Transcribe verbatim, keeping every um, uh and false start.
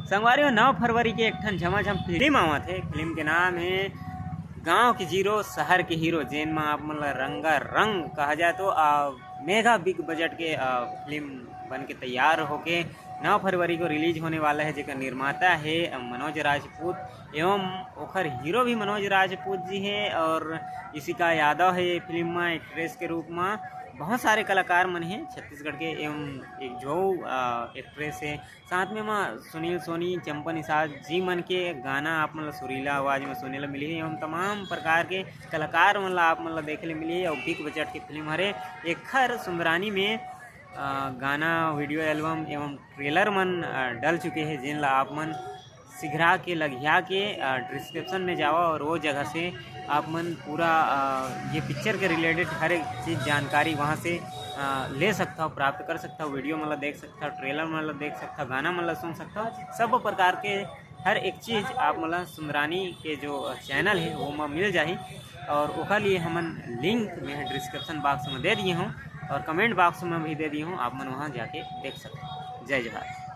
संगवारी हो, नौ फरवरी के एक ठन झमाझम फिल्म आवत हे। फिल्म के नाम हे गांव के जीरो, शहर के हीरो, जेन म आप मन ला रंगा रंग कहा जाए तो आ, मेगा बिग बजट के आ, फिल्म बन के तैयार होके नौ फरवरी को रिलीज होने वाला है, जेकर निर्माता है मनोज राजपूत एवं ओखर हीरो भी मनोज राजपूत जी है और इशिका यादव है ये फिल्म में एक्ट्रेस के रूप में। बहुत सारे कलाकार मन हैं छत्तीसगढ़ के एवं एक जो एक्ट्रेस है, साथ में माँ सुनील सोनी, चंपा निषाद जी मन के गाना आप मन ला सुरीला आवाज में सुने ला मिली एवं तमाम प्रकार के कलाकार मन ला आप मन ला देखे ला मिली। और बिग बजट की फिल्म हरे एखर सुंदरानी में गाना, वीडियो एल्बम एवं ट्रेलर मन डल चुके हैं, जिन ला आप मन सिघरा के लघिया के डिस्क्रिप्शन में जावा और वो जगह से आप मन पूरा ये पिक्चर के रिलेटेड हर एक चीज़ जानकारी वहाँ से ले सकता हो, प्राप्त कर सकता हो। वीडियो मतलब देख सकता हो, ट्रेलर मतलब देख सकता हो, गाना मतलब सुन सकता हो। सब प्रकार के हर एक चीज़ आप मतलब सुंदरानी के जो चैनल है वो में मिल जाही। और ओकर लिए हमन लिंक में डिस्क्रिप्शन बॉक्स में दे दिए हूँ और कमेंट बॉक्स में भी दे दिए हूँ, आप मन वहाँ जाके देख सकते हो। जय जोहार।